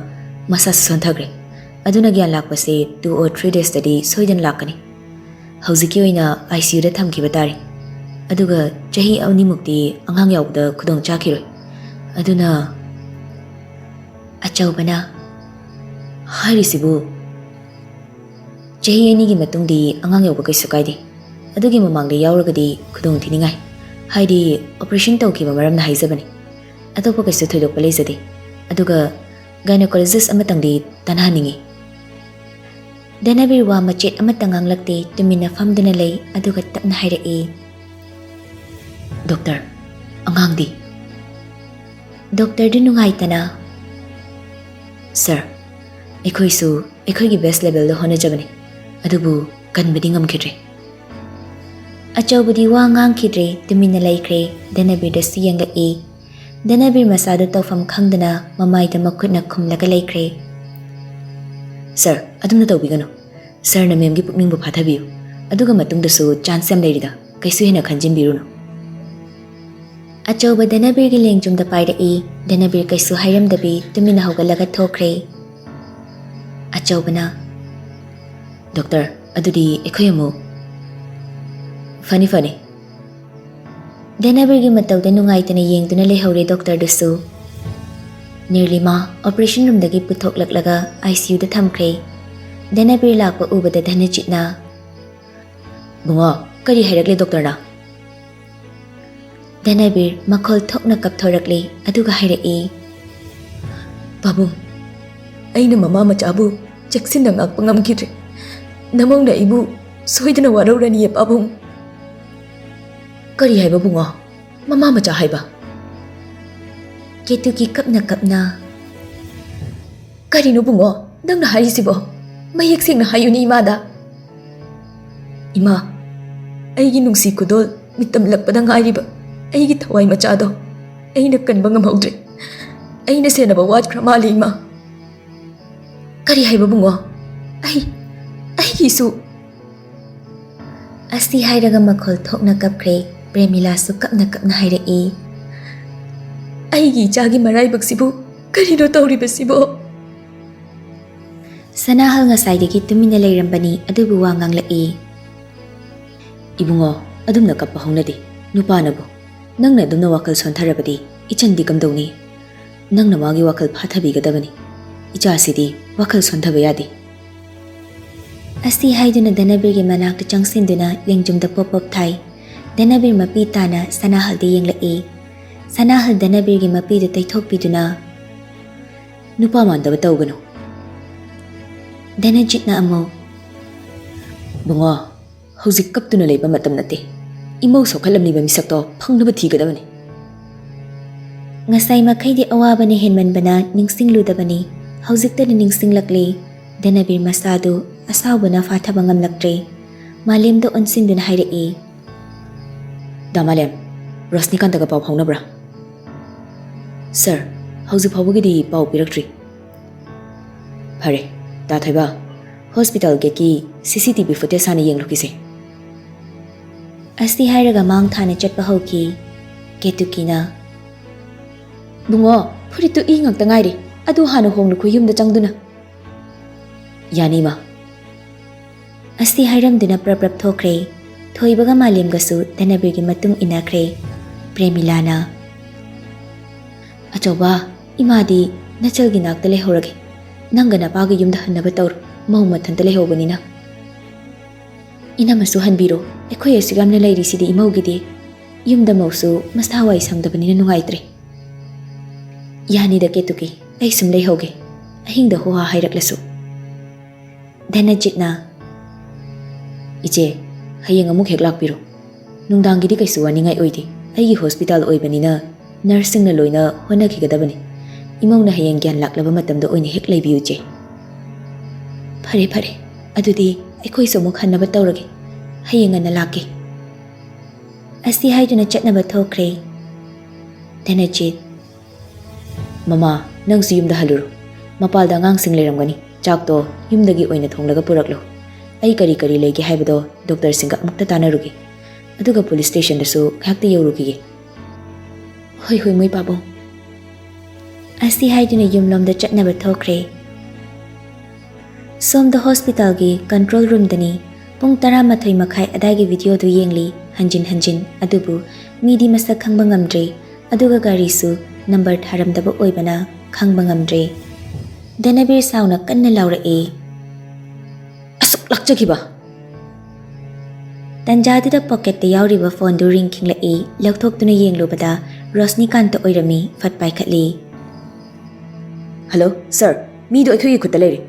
ꯃꯁꯥꯁꯨ ꯁꯣꯟꯊꯈ꯭ꯔꯦ꯫ ꯑꯗꯨꯅ ꯒ꯭ꯌꯥꯟ ꯂꯥꯛꯄꯁꯦ two or three daysꯇꯗꯤ ꯁꯣꯏꯗꯅ ꯂꯥꯛꯀꯅꯤ꯫ ꯍꯧꯖꯤꯛꯀꯤ ꯑꯣꯏꯅ ICUꯗ ꯊꯝꯈꯤꯕ ꯇꯥꯔꯦ꯫ ꯑꯗꯨꯒ ꯆꯍꯤ ꯑꯅꯤꯃꯨꯛꯇꯤ ꯑꯉꯥꯡ ꯌꯥꯎꯕꯗ ꯈꯨꯗꯣꯡ ꯆꯥꯈꯤꯔꯣꯏ꯫ ꯑꯗꯨꯅ," ꯑꯆꯧꯕꯅ, "ꯍꯥꯏꯔꯤꯁꯤꯕꯨ?" "ꯆꯍꯤ ꯑꯅꯤꯒꯤ ꯃꯇꯨꯡꯗꯤ ꯑꯉꯥꯡ ꯌꯥꯎꯕ ꯀꯩꯁꯨ ꯀꯥꯏꯗꯦ꯫ ꯑꯗꯨꯒꯤ ꯃꯃꯥꯡꯗ ꯌꯥꯎꯔꯒꯗꯤ ꯈꯨꯗꯣꯡ ꯊꯤꯅꯤꯡꯉꯥꯏ꯫ ꯍꯥꯏꯗꯤ operation ꯇꯧꯈꯤꯕ ꯃꯔꯝꯅ ꯍꯥꯏꯖꯕꯅꯤ꯫ ꯑꯇꯣꯞꯄ ꯀꯩꯁꯨ ꯊꯣꯏꯗꯣꯛꯄ ꯂꯩꯖꯗꯦ꯫ ꯑꯗꯨꯒ gynecologist ꯑꯃꯇꯪꯗꯤ ꯇꯥꯟꯅꯍꯟꯅꯤꯡꯉꯤ꯫" ꯙꯅꯕꯤꯔ ꯋꯥ ꯃꯆꯦꯠ ꯑꯃꯠꯇ ꯉꯥꯡꯂꯛꯇꯦ, ꯇꯨꯃꯤꯟꯅ ꯐꯝꯗꯨꯅ ꯂꯩ, ꯑꯗꯨꯒ ꯇꯞꯅ ꯍꯥꯏꯔꯛꯏ, "Doctor, ꯑꯉꯥꯡꯗꯤ?" Doctorꯗꯨ ꯅꯨꯡꯉꯥꯏꯇꯅ, "Sir, ꯑꯩꯈꯣꯏꯁꯨ ꯑꯩꯈꯣꯏꯒꯤ best levelꯗ ꯍꯣꯠꯅꯖꯕꯅꯤ, ꯑꯗꯨꯕꯨ ꯀꯟꯕꯗꯤ ꯉꯝꯈꯤꯗ꯭ꯔꯦ꯫" ꯑꯆꯧꯕꯗꯤ ꯋꯥ ꯉꯥꯡꯈꯤꯗ꯭ꯔꯦ, ꯇꯨꯃꯤꯟꯅ ꯂꯩꯈ꯭ꯔꯦ꯫ ꯙꯅꯕꯤꯔꯗꯁꯨ ꯌꯦꯡꯂꯛꯏ꯫ ꯙꯅꯕꯤꯔ ꯃꯁꯥꯗꯨ ꯇꯧꯐꯝ ꯈꯪꯗꯅ ꯃꯃꯥꯏꯗ ꯃꯈꯨꯠꯅ ꯈꯨꯝꯂꯒ ꯂꯩꯈ꯭ꯔꯦ꯫ "ꯁꯔ, ꯑꯗꯨꯝꯅ ꯇꯧꯕꯤꯒꯅꯨ꯫ ꯁꯔꯅ ꯃꯦꯝꯒꯤ ꯄꯨꯛꯅꯤꯡꯕꯨ ꯐꯥꯊꯕꯤꯌꯨ꯫ ꯑꯗꯨꯒ ꯃꯇꯨꯡꯗꯁꯨ ꯆꯥꯟꯁ ꯌꯥꯝ ꯂꯩꯔꯤꯗ, ꯀꯩꯁꯨ ꯍꯦꯟꯅ ꯈꯟꯖꯤꯟꯕꯤꯔꯨꯅꯨ꯫" ꯑꯆꯧꯕ ꯙꯅꯕꯤꯔꯒꯤ ꯂꯦꯡꯖꯨꯝꯗ ꯄꯥꯏꯔꯛꯏ꯫ ꯙꯅꯕꯤꯔ ꯀꯩꯁꯨ ꯍꯥꯏꯔꯝꯗꯕꯤ ꯇꯨꯃꯤꯟꯅ ꯍꯧꯒꯠꯂꯒ ꯊꯣꯛꯈ꯭ꯔꯦ꯫ ꯑꯆꯧꯕꯅ, "ꯗꯣꯛꯇꯔ, ꯑꯗꯨꯗꯤ ꯑꯩꯈꯣꯏ ꯑꯃꯨꯛ꯫" "ꯐꯅꯤ, ꯐꯅꯤ꯫" ꯙꯅꯕꯤꯔꯒꯤ ꯃꯇꯧꯗ ꯅꯨꯡꯉꯥꯏꯇꯅ ꯌꯦꯡꯗꯨꯅ ꯂꯩꯍꯧꯔꯦ ꯗꯣꯛꯇꯔꯗꯨꯁꯨ꯫ ꯅꯤꯔꯂꯤꯃꯥ ꯑꯣꯄꯔꯦꯁꯟ ꯔꯨꯝꯗꯒꯤ ꯄꯨꯊꯣꯛꯂꯛꯂꯒ ꯑꯥꯏꯁꯤꯌꯨꯗ ꯊꯝꯈ꯭ꯔꯦ꯫ ꯙꯅꯕꯤꯔ ꯂꯥꯛꯄ ꯎꯕꯗ ꯙꯅꯖꯤꯠꯅ, "ꯕꯨꯡꯉꯣ, ꯀꯔꯤ ꯍꯥꯏꯔꯛꯂꯦ ꯗꯣꯛꯇꯔꯅ?" ꯙꯅꯕꯤꯔ ꯃꯈꯣꯜ ꯊꯣꯛꯅ ꯀꯞꯊꯣꯔꯛꯂꯦ, ꯑꯗꯨꯒ ꯍꯥꯏꯔꯛꯏ, "ꯄꯥꯕꯨꯡ, ꯑꯩꯅ ꯃꯃꯥ ꯃꯆꯥꯕꯨ ꯆꯦꯛꯁꯤꯟꯅ ꯉꯥꯛꯄ ꯉꯝꯈꯤꯗ꯭ꯔꯦ꯫ ꯅꯃꯧꯅ ꯑꯩꯕꯨ ꯁꯣꯏꯗꯅ ꯋꯥꯔꯧꯔꯅꯤꯌꯦ ꯄꯥꯕꯨꯡ꯫" "ꯀꯔꯤ ꯍꯥꯏꯕ ꯕꯨꯡꯉꯣ? ꯃꯃꯥ ꯃꯆꯥ ꯍꯥꯏꯕ?" ꯀꯦꯇꯨꯀꯤ ꯀꯞꯅ ꯀꯞꯅ, "ꯀꯔꯤꯅꯣ ꯕꯨꯡꯉꯣ ꯅꯪꯅ ꯍꯥꯏꯔꯤꯁꯤꯕꯣ? ꯃꯌꯦꯛ ꯁꯦꯡꯅ ꯍꯥꯏꯌꯨꯅꯦ ꯏꯃꯥꯗ꯫" "ꯏꯃꯥ, ꯑꯩꯒꯤ ꯅꯨꯡꯁꯤ ꯈꯨꯗꯣꯜ ꯃꯤꯇꯝꯂꯛꯄꯗ ꯉꯥꯏꯔꯤꯕ ꯑꯩꯒꯤ ꯊꯋꯥꯏ ꯃꯆꯥꯗꯣ ꯑꯩꯅ ꯀꯟꯕ ꯉꯝꯍꯧꯗ꯭ꯔꯦ꯫ ꯑꯩꯅ ꯁꯦꯟꯅꯕ ꯋꯥꯠꯈ꯭ꯔ ꯃꯥꯜꯂꯦ ꯏꯃꯥ꯫" "ꯀꯔꯤ ꯍꯥꯏꯕ ꯕꯨꯡꯉꯣ? ꯑꯩ, ꯑꯩꯒꯤꯁꯨ?" ꯑꯁꯤ ꯍꯥꯏꯔꯒ ꯃꯈꯣꯜ ꯊꯣꯛꯅ ꯀꯞꯈ꯭ꯔꯦ꯫ ꯄ꯭ꯔꯦꯃꯤꯂꯥꯁꯨ ꯀꯞꯅ ꯀꯞꯅ ꯍꯥꯏꯔꯛꯏ, "ꯑꯩꯒꯤ ꯏꯆꯥꯒꯤ ꯃꯔꯥꯏꯕꯛꯁꯤꯕꯨ ꯀꯔꯤꯅꯣ ꯇꯧꯔꯤꯕꯁꯤꯕꯣ?" ꯁꯅꯥꯍꯜ ꯉꯁꯥꯏꯗꯒꯤ ꯇꯨꯃꯤꯟꯅ ꯂꯩꯔꯝꯕꯅꯤ, ꯑꯗꯨꯕꯨ ꯋꯥ ꯉꯥꯡꯂꯛꯏ, "ꯏꯕꯨꯡꯉꯣ, ꯑꯗꯨꯝꯅ ꯀꯞꯄ ꯍꯧꯅꯗꯦ꯫ ꯅꯨꯄꯥꯅꯕꯨ ꯅꯪꯅ ꯑꯗꯨꯝꯅ ꯋꯥꯈꯜ ꯁꯣꯟꯊꯔꯕꯗꯤ ꯏꯆꯟꯗꯤ ꯀꯝꯗꯧꯅꯤ? ꯅꯪꯅ ꯃꯥꯒꯤ ꯋꯥꯈꯜ ꯐꯥꯊꯕꯤꯒꯗꯕꯅꯤ꯫ ꯏꯆꯥꯁꯤꯗꯤ ꯋꯥꯈꯜ ꯁꯣꯟꯊꯕ ꯌꯥꯗꯦ꯫" ꯑꯁꯤ ꯍꯥꯏꯗꯨꯅ ꯙꯅꯕꯤꯔꯒꯤ ꯃꯅꯥꯛꯇ ꯆꯪꯁꯤꯟꯗꯨꯅ ꯂꯦꯡꯖꯨꯝꯗ ꯄꯣꯞ ꯄꯣꯞ ꯊꯥꯏ꯫ ꯙꯅꯕꯤꯔ ꯃꯄꯤ ꯇꯥꯅ ꯁꯅꯥꯍꯜꯗ ꯌꯦꯡꯂꯛꯏ꯫ ꯁꯅꯥꯍꯜ ꯙꯅꯕꯤꯔꯒꯤ ꯃꯄꯤꯗꯨ ꯇꯩꯊꯣꯛꯄꯤꯗꯨꯅ, "ꯅꯨꯄꯥ ꯃꯥꯟꯗꯕ ꯇꯧꯒꯅꯨ꯫" ꯙꯅꯖꯤꯠꯅ ꯑꯃꯨꯛ, "ꯕꯨꯡꯉꯣ, ꯍꯧꯖꯤꯛ ꯀꯞꯇꯨꯅ ꯂꯩꯕ ꯃꯇꯝ ꯅꯠꯇꯦ꯫ ꯏꯃꯧ ꯁꯣꯛꯍꯜꯂꯝꯂꯤꯕ ꯃꯤꯁꯛꯇꯣ ꯐꯪꯅꯕ ꯊꯤꯒꯗꯕꯅꯤ꯫" ꯉꯁꯥꯏ ꯃꯈꯩꯗꯤ ꯑꯋꯥꯕꯅ ꯍꯦꯟꯃꯟꯕꯅ ꯅꯤꯡꯁꯤꯡꯂꯨꯗꯕꯅꯤ꯫ ꯍꯧꯖꯤꯛꯇꯗꯤ ꯅꯤꯡꯁꯤꯡꯂꯛꯂꯤ꯫ ꯙꯅꯕꯤꯔ ꯃꯁꯥꯗꯨ ꯑꯁꯥꯎꯕꯅ ꯐꯥꯊꯕ ꯉꯝꯂꯛꯇ꯭ꯔꯦ꯫ ꯃꯥꯂꯦꯝꯗ ꯑꯣꯟꯁꯤꯟꯗꯨꯅ ꯍꯥꯏꯔꯛꯏ, "ꯗꯥ ꯃꯥꯂꯦꯝ, ꯔꯣꯁꯅꯤꯀꯥꯟꯇꯒ ꯄꯥꯎ ꯐꯥꯎꯅꯕ꯭ꯔꯥ?" "ꯁꯔ, ꯍꯧꯖꯤꯛ ꯐꯥꯎꯕꯒꯤꯗꯤ ꯄꯥꯎ ꯄꯤꯔꯛꯇ꯭ꯔꯤ꯫" "ꯐꯔꯦ, ꯇꯥ ꯊꯣꯏꯕ, hospital gateꯀꯤ CCTV footage ꯍꯥꯟꯅ ꯌꯦꯡꯂꯨꯈꯤꯁꯦ꯫ ꯑꯁꯤ ꯍꯥꯏꯔꯒ ꯃꯥꯡ ꯊꯥꯅ ꯆꯠꯄ ꯍꯧꯈꯤ꯫ ꯀꯦꯇꯨꯀꯤꯅ, "ꯕꯨꯡꯉꯣ, ꯐꯨꯔꯤꯠꯇꯨ ꯏ ꯉꯥꯛꯇ ꯉꯥꯏꯔꯦ, ꯑꯗꯨ ꯍꯥꯟꯅ ꯍꯣꯡꯂꯨꯈꯣ ꯌꯨꯝꯗ ꯆꯪꯗꯨꯅ꯫" "ꯌꯥꯅꯤ ꯏꯃꯥ꯫" ꯑꯁꯤ ꯍꯥꯏꯔꯝꯗꯨꯅ ꯄ꯭ꯔꯞ ꯄ꯭ꯔꯞ ꯊꯣꯛꯈ꯭ꯔꯦ꯫ ꯊꯣꯏꯕꯒ ꯃꯥꯂꯦꯝꯒꯁꯨ ꯙꯅꯕꯤꯔꯒꯤ ꯃꯇꯨꯡ ꯏꯟꯅꯈ꯭ꯔꯦ꯫ ꯄ꯭ꯔꯦꯃꯤꯂꯥꯅ, "ꯑꯆꯧꯕ, ꯏꯃꯥꯗꯤ ꯅꯆꯜꯒꯤ ꯅꯥꯛꯇ ꯂꯩꯍꯧꯔꯒꯦ꯫ ꯅꯪꯒ ꯅꯄꯥꯒ ꯌꯨꯝꯗ ꯍꯟꯅꯕ ꯇꯧꯔꯣ, ꯃꯧ ꯃꯊꯟꯇ ꯂꯩꯍꯧꯕꯅꯤꯅ꯫" "ꯏꯅꯝꯃꯁꯨ ꯍꯟꯕꯤꯔꯣ, ꯑꯩꯈꯣꯏ ꯑꯁꯨꯛ ꯌꯥꯝꯅ ꯂꯩꯔꯤꯁꯤꯗꯤ ꯏꯃꯧꯒꯤꯗꯤ꯫ ꯌꯨꯝꯗ ꯃꯧꯁꯨ ꯃꯁꯥ ꯋꯥꯏ ꯁꯪꯗꯕꯅꯤꯅ ꯅꯨꯡꯉꯥꯏꯇ꯭ꯔꯦ꯫" "ꯌꯥꯅꯤꯗ ꯀꯦꯇꯨꯀꯤ, ꯑꯩ ꯁꯨꯝ ꯂꯩꯍꯧꯒꯦ, ꯑꯍꯤꯡꯗ ꯍꯣꯍꯥ ꯍꯥꯏꯔꯛꯂꯁꯨ꯫" ꯙꯅꯖꯤꯠꯅ, "ꯏꯆꯦ, ꯍꯌꯦꯡ ꯑꯃꯨꯛ ꯍꯦꯛ ꯂꯥꯛꯄꯤꯔꯣ꯫ ꯅꯨꯡꯗꯥꯡꯒꯤꯗꯤ ꯀꯩꯁꯨ ꯋꯥꯅꯤꯡꯉꯥꯏ ꯑꯣꯏꯗꯦ, ꯑꯩꯒꯤ hospital ꯑꯣꯏꯕꯅꯤꯅ ꯅꯔꯁꯁꯤꯡꯅ ꯂꯣꯏꯅ ꯍꯣꯠꯅꯈꯤꯒꯗꯕꯅꯤ꯫ ꯏꯃꯧꯅ ꯍꯌꯦꯡ ꯒ꯭ꯌꯥꯟ ꯂꯥꯛꯂꯕ ꯃꯇꯝꯗ ꯑꯣꯏꯅ ꯍꯦꯛ ꯂꯩꯕꯤꯌꯨ ꯏꯆꯦ꯫" "ꯐꯔꯦ ꯐꯔꯦ, ꯑꯗꯨꯗꯤ ꯑꯩꯈꯣꯏꯁꯨ ꯑꯃꯨꯛ ꯍꯟꯅꯕ ꯇꯧꯔꯒꯦ, ꯍꯌꯦꯡ ꯉꯟꯅ ꯂꯥꯛꯀꯦ꯫" ꯑꯁꯤ ꯍꯥꯏꯗꯨꯅ ꯆꯠꯅꯕ ꯊꯣꯛꯈ꯭ꯔꯦ꯫ ꯙꯅꯖꯤꯠ, "ꯃꯃꯥ, ꯅꯪꯁꯨ ꯌꯨꯝꯗ ꯍꯜꯂꯨꯔꯣ꯫ ꯃꯄꯥꯜꯗ ꯑꯉꯥꯡꯁꯤꯡ ꯂꯩꯔꯝꯒꯅꯤ, ꯆꯥꯛꯇꯣ ꯌꯨꯝꯗꯒꯤ ꯑꯣꯏꯅ ꯊꯣꯡꯂꯒ ꯄꯨꯔꯛꯂꯣ꯫ ꯑꯩ ꯀꯔꯤ ꯀꯔꯤ ꯂꯩꯒꯦ ꯍꯥꯏꯕꯗꯣ ꯗꯣꯛꯇꯔꯁꯤꯡꯒ ꯑꯃꯨꯛꯇ ꯇꯥꯟꯅꯔꯨꯒꯦ꯫ ꯑꯗꯨꯒ police stationꯗꯁꯨ ꯉꯥꯏꯍꯥꯛꯇ ꯌꯧꯔꯨꯈꯤꯒꯦ꯫" "ꯍꯣꯏ ꯍꯣꯏ, ꯃꯣꯏ ꯄꯥꯕꯨꯡ꯫" ꯑꯁꯤ ꯍꯥꯏꯗꯨꯅ ꯌꯨꯝꯂꯣꯝꯗ ꯆꯠꯅꯕ ꯊꯣꯛꯈ꯭ꯔꯦ꯫ ꯁꯣꯝꯗ hospitalꯒꯤ control roomꯗꯅꯤ꯫ ꯄꯨꯡ ꯇꯔꯥꯃꯥꯊꯣꯏ ꯃꯈꯥꯏ ꯑꯗꯥꯏꯒꯤ videoꯗꯨ ꯌꯦꯡꯂꯤ ꯍꯟꯖꯤꯟ ꯍꯟꯖꯤꯟ, ꯑꯗꯨꯕꯨ ꯃꯤꯗꯤ ꯃꯁꯛ ꯈꯪꯕ ꯉꯝꯗ꯭ꯔꯦ, ꯑꯗꯨꯒ ꯒꯥꯔꯤꯁꯨ number ꯊꯥꯔꯝꯗꯕ ꯑꯣꯏꯕꯅ ꯈꯪꯕ ꯉꯝꯗ꯭ꯔꯦ꯫ ꯙꯅꯕꯤꯔ ꯁꯥꯎꯅ ꯀꯟꯅ ꯂꯥꯎꯔꯛꯏ, "ꯑꯁꯨꯛ ꯂꯥꯛꯆꯈꯤꯕ!" ꯇꯟꯖꯥꯗꯨꯗ pocketꯇ ꯌꯥꯎꯔꯤꯕ phoneꯗꯨ ring ꯈꯤꯡꯂꯛꯏ꯫ ꯂꯧꯊꯣꯛꯇꯨꯅ ꯌꯦꯡꯂꯨꯕꯗ ꯔꯣꯁꯅꯤꯀꯥꯟꯇ ꯑꯣꯏꯔꯝꯃꯤ꯫ ꯐꯠ ꯄꯥꯏꯈꯠꯂꯤ꯫ "Hello sir, ꯃꯤꯗꯣ ꯑꯩꯈꯣꯏꯒꯤ ꯈꯨꯠꯇ ꯂꯩꯔꯦ꯫"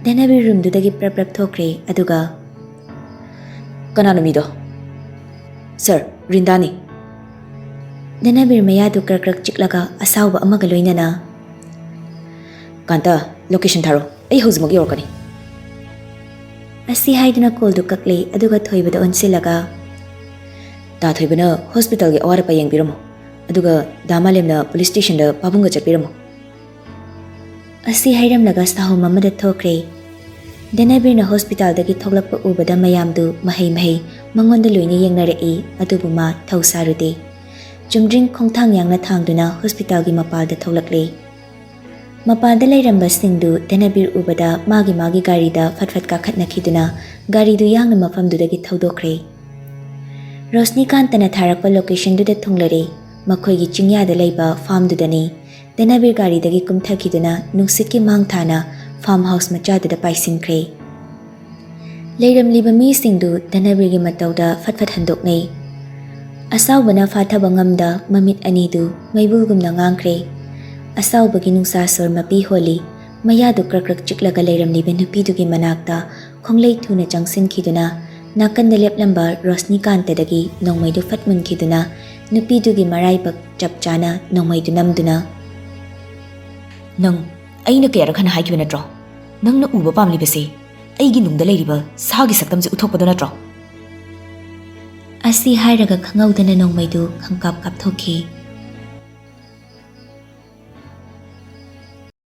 ꯙꯅꯕꯤꯔ roomꯗꯨꯗꯒꯤ ꯄ꯭ꯔꯞ ꯄ꯭ꯔꯞ ꯊꯣꯛꯈ꯭ꯔꯦ, ꯑꯗꯨꯒ, "ꯀꯅꯥꯅꯣ ꯃꯤꯗꯣ?" "Sir, ꯔꯤꯟꯗꯥꯅꯤ꯫" ꯙꯅꯕꯤꯔ ꯃꯌꯥꯗꯨ ꯀ꯭ꯔꯛ ꯀ꯭ꯔꯛ ꯆꯤꯛꯂꯒ ꯑꯁꯥꯎꯕ ꯑꯃꯒ ꯂꯣꯏꯅꯅ, "ꯀꯥꯟꯇ, location ꯊꯥꯔꯣ, ꯑꯩ ꯍꯧꯖꯤꯛꯃꯛ ꯌꯧꯔꯛꯀꯅꯤ꯫" ꯑꯁꯤ ꯍꯥꯏꯗꯨꯅ callꯗꯨ ꯀꯛꯂꯦ, ꯑꯗꯨꯒ ꯊꯣꯏꯕꯗ ꯑꯣꯟꯁꯤꯜꯂꯒ, "ꯇꯥ ꯊꯣꯏꯕꯅ hospitalꯒꯤ ꯑꯋꯥꯠ ꯑꯄꯥ ꯌꯦꯡꯕꯤꯔꯝꯃꯣ, ꯑꯗꯨꯒ ꯗꯥ ꯃꯥꯂꯦꯝꯅ police stationꯗ ꯄꯥꯕꯨꯡꯒ ꯆꯠꯄꯤꯔꯝꯃꯣ꯫" ꯑꯁꯤ ꯍꯥꯏꯔꯝꯂꯒ ꯁꯥꯍꯨꯝ ꯑꯃꯗ ꯊꯣꯛꯈ꯭ꯔꯦ꯫ ꯙꯅꯕꯤꯔꯅ ꯍꯣꯁꯄꯤꯇꯥꯜꯗꯒꯤ ꯊꯣꯛꯂꯛꯄ ꯎꯕꯗ ꯃꯌꯥꯝꯗꯨ ꯃꯍꯩ ꯃꯍꯩ ꯃꯉꯣꯟꯗ ꯂꯣꯏꯅ ꯌꯦꯡꯅꯔꯛꯏ, ꯑꯗꯨꯕꯨ ꯃꯥ ꯊꯧ ꯁꯥꯔꯨꯗꯦ꯫ ꯆꯨꯝꯗ꯭ꯔꯤꯡ ꯈꯣꯡꯊꯥꯡ ꯌꯥꯡꯅ ꯊꯥꯡꯗꯨꯅ ꯍꯣꯁꯄꯤꯇꯥꯜꯒꯤ ꯃꯄꯥꯜꯗ ꯊꯣꯛꯂꯛꯂꯦ꯫ ꯃꯄꯥꯟꯗ ꯂꯩꯔꯝꯕꯁꯤꯡꯗꯨ ꯙꯅꯕꯤꯔ ꯎꯕꯗ ꯃꯥꯒꯤ ꯃꯥꯒꯤ ꯒꯥꯔꯤꯗ ꯐꯠ ꯐꯠ ꯀꯥꯈꯠꯅꯈꯤꯗꯨꯅ ꯒꯥꯔꯤꯗꯨ ꯌꯥꯡꯅ ꯃꯐꯝꯗꯨꯗꯒꯤ ꯊꯧꯗꯣꯛꯈ꯭ꯔꯦ꯫ ꯔꯣꯁꯅꯤꯀꯥꯟꯇꯅ ꯊꯥꯔꯛꯄ ꯂꯣꯀꯦꯁꯟꯗꯨꯗ ꯊꯨꯡꯂꯔꯦ꯫ ꯃꯈꯣꯏꯒꯤ ꯆꯤꯡꯌꯥꯗ ꯂꯩꯕ ꯐꯥꯝꯗꯨꯗꯅꯤ꯫ ꯙꯅꯕꯤꯔ ꯒꯥꯔꯤꯗꯒꯤ ꯀꯨꯝꯊꯈꯤꯗꯨꯅ ꯅꯨꯡꯁꯤꯠꯀꯤ ꯃꯥꯡ ꯊꯥꯅ ꯐꯥꯝ ꯍꯥꯎꯁ ꯃꯆꯥꯗꯨꯗ ꯄꯥꯏꯁꯤꯟꯈ꯭ꯔꯦ꯫ ꯂꯩꯔꯝꯂꯤꯕ ꯃꯤꯁꯤꯡꯗꯨ ꯙꯅꯕꯤꯔꯒꯤ ꯃꯇꯧꯗ ꯐꯠ ꯐꯠ ꯍꯟꯗꯣꯛꯅꯩ꯫ ꯑꯆꯥꯎꯕꯅ ꯐꯥꯊꯕ ꯉꯝꯗ ꯃꯃꯤꯠ ꯑꯅꯤꯗꯨ ꯃꯩꯕꯨꯜꯒꯨꯝꯅ ꯉꯥꯡꯈ꯭ꯔꯦ꯫ ꯑꯆꯥꯎꯕꯒꯤ ꯅꯨꯡꯁꯥ ꯁꯣꯔ ꯃꯄꯤ ꯍꯣꯜꯂꯤ꯫ ꯃꯌꯥꯗꯨ ꯀ꯭ꯔꯛ ꯀ꯭ꯔꯛ ꯆꯤꯛꯂꯒ ꯂꯩꯔꯝꯂꯤꯕ ꯅꯨꯄꯤꯗꯨꯒꯤ ꯃꯅꯥꯛꯇ ꯈꯣꯡꯂꯩ ꯊꯨꯅ ꯆꯪꯁꯤꯟꯈꯤꯗꯨꯅ ꯅꯥꯀꯟꯗ ꯂꯦꯞꯂꯝꯕ ꯔꯣꯁꯅꯤꯀꯥꯟꯇꯗꯒꯤ ꯅꯣꯡꯃꯩꯗꯨ ꯐꯠ ꯃꯨꯟꯈꯤꯗꯨꯅ ꯅꯨꯄꯤꯗꯨꯒꯤ ꯃꯔꯥꯏꯕꯛ ꯆꯞ ꯆꯥꯅ ꯅꯣꯡꯃꯩꯗꯨ ꯅꯝꯗꯨꯅ, "ꯅꯪ ꯑꯩꯅ ꯀꯌꯥꯔꯛ ꯍꯟꯅ ꯍꯥꯏꯈꯤꯕ ꯅꯠꯇ꯭ꯔꯣ? ꯅꯪꯅ ꯎꯕ ꯄꯥꯝꯂꯤꯕꯁꯦ ꯑꯩꯒꯤ ꯅꯨꯡꯗ ꯂꯩꯔꯤꯕ ꯁꯥꯒꯤ ꯁꯛꯇꯝꯁꯦ ꯎꯠꯊꯣꯛꯄꯗꯣ ꯅꯠꯇ꯭ꯔꯣ?" ꯑꯁꯤ ꯍꯥꯏꯔꯒ ꯈꯪꯍꯧꯗꯅ ꯅꯣꯡꯃꯩꯗꯨ ꯈꯪꯀꯥꯞ ꯀꯥꯞꯊꯣꯛꯈꯤ꯫